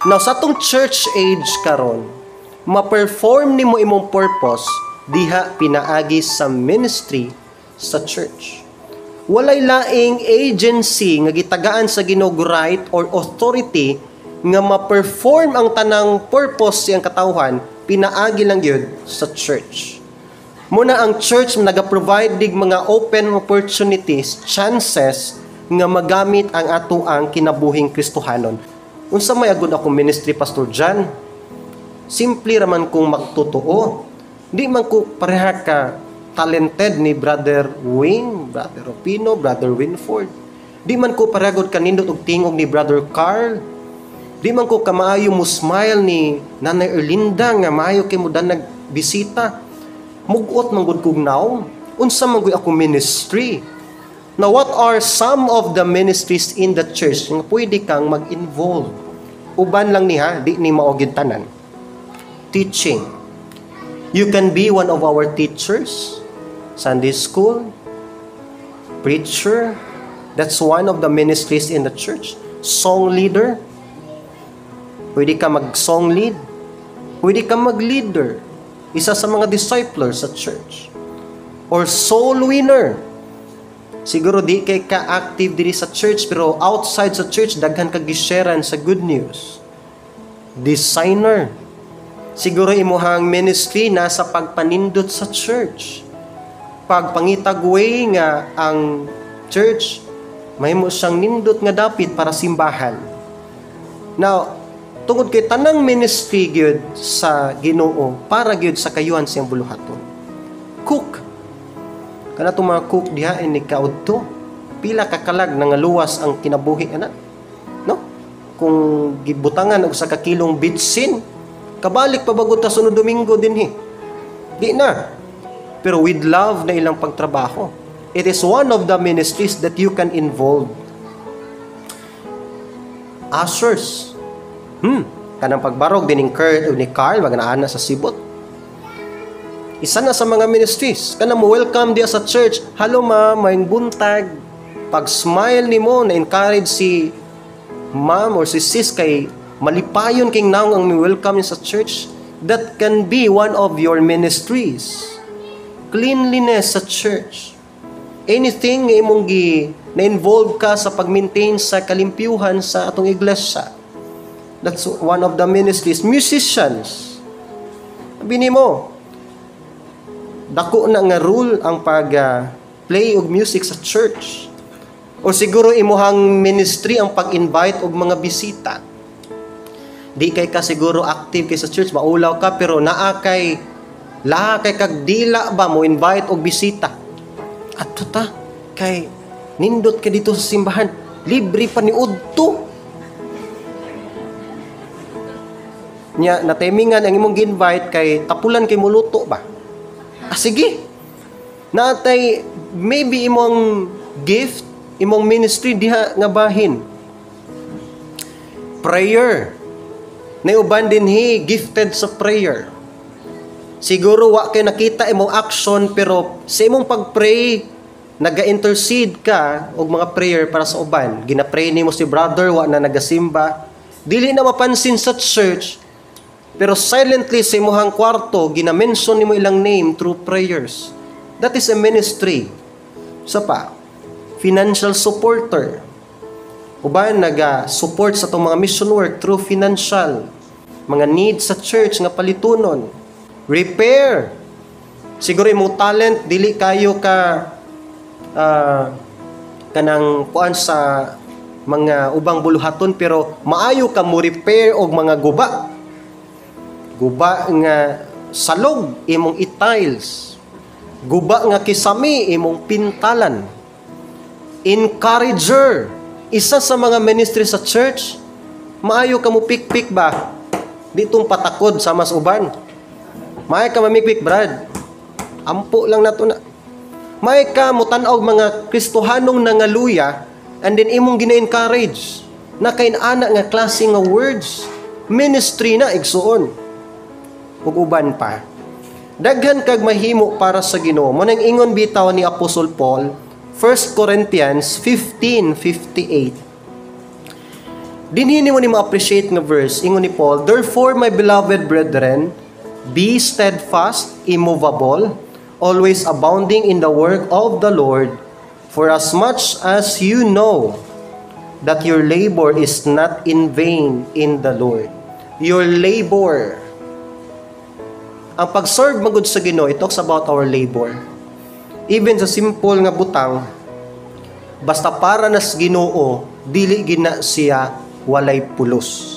Now, sa atong church age karon, ma-perform nimo imong purpose diha pinaagi sa ministry sa church. Walay laing agency nga gitagaan sa Ginoo right or authority nga ma-perform ang tanang purpose siyang katawhan, pinaagi lang gyud sa church. Muna ang church naga-provide dig mga open opportunities, chances nga magamit ang ato ang kinabuhing Kristohanon. Unsa may agud ako ministry, Pastor John? Simple raman kung magtotoo. Di man ko pareha ka talented ni Brother Wayne, Brother Opino, Brother Winford. Di man ko pareha gud kanindot og tingog ni Brother Carl. Di man ko kamaayo mo smile ni Nanay Erlinda nga maayo kay mo danag bisita. Mugot man gud kog nawong. Unsa man gud ako ministry? Now, what are some of the ministries in the church nga pwede kang mag-involve? Uban lang niha, di ni mao gyud tanan. Teaching. You can be one of our teachers, Sunday school, preacher. That's one of the ministries in the church. Song leader. Pwede ka mag-song lead. Pwede ka mag-leader. Isa sa mga disciples sa church. Or soul winner. Siguro di kay ka active diri sa church, pero outside sa church daghan ka gisharean sa good news. Designer. Siguro imuhang ministry nasa pagpanindot sa church. Pagpangitag way nga ang church mahimo siyang nindot nga dapit para simbahan. Now, tungod kay tanang ministry gyud sa Ginoo para gyud sa kayuhan siyang buluhaton. Cook. Kana itong mga cook diha ini kaudto. Pila ka kalag nangaluwas ang kinabuhi ana. No? Kung gibutangan og sa ka kilong bitsin, kabalik pa bagod ta sunod Domingo dinhi. Di na. Pero with love na ilang pagtrabaho. It is one of the ministries that you can involve. Ushers. Kanang pagbarog dining Kurt o ni Carl maganaan na sa sibot. Isa na sa mga ministries. Kana mo welcome diya sa church. "Hello ma'am, maayong buntag." Pag smile nimo na encourage si ma'am or si sis kay malipayon king naong ang mi welcome niya sa church. That can be one of your ministries. Cleanliness sa church. Anything nga imong gi na-involve ka sa pag-maintain sa kalimpyuhan sa atong iglesia. That's one of the ministries. Musicians. Sabi nimo, dako na nga rule ang pag play og music sa church. O siguro imuhang ministry ang pag-invite og mga bisita. Di kay ka siguro active kay sa church, maulaw ka, pero naa kay laha kay kag dila ba mo invite og bisita. "Adto ta kay nindot ka dito sa simbahan, libre pa ni udto." Nya natimingan ang imong gi-invite kay tapulan kay muluto ba. Ah, sige. Natay maybe imong gift, imong ministry diha nga bahin. Prayer. Nay uban dinhi gifted sa prayer. Siguro wa kay nakita imong action, pero sa imong pag-pray naga-intercede ka og mga prayer para sa uban. Gina-pray nimo si brother wa na nagasimba. Dili na mapansin sa church, pero silently sa imuhang kwarto gina-mention nimo ilang name through prayers. That is a ministry. Sa pa, financial supporter. Uban naga-support sa atong mga mission work through financial mga needs sa church nga palitunon. Repair. Siguro imong talent dili kayo ka kanang kuan sa mga ubang buluhaton, pero maayo ka mo repair og mga guba. Guba nga salog imong i-tiles. Guba nga kisami imong pintalan. Encourager. Isa sa mga ministry sa church, maayo ka mo pikpik ba? Ditong patakod sa mas uban. Maayo ka mamikpik, Brad. Ampo lang nato na. Maayo ka mutan-aw mga Kristohanong nangaluya and then imong gina-encourage. Na kay ana nga klase nga words. Ministry na, igsuon. Ug uban pa. Daghan kag mahimo para sa Ginoo. Mo nang ingon bitaw ni Apostle Paul, 1 Corinthians 15:58. Dinhi nimo ni ma-appreciate nga verse, ingon ni Paul, "Therefore, my beloved brethren, be steadfast, immovable, always abounding in the work of the Lord, for as much as you know that your labor is not in vain in the Lord." Your labor. Ang pag-serve magud sa Ginoo, it talks about our labor. Even sa simple nga butang, basta para nas Ginoo, dili gina siya walay pulos.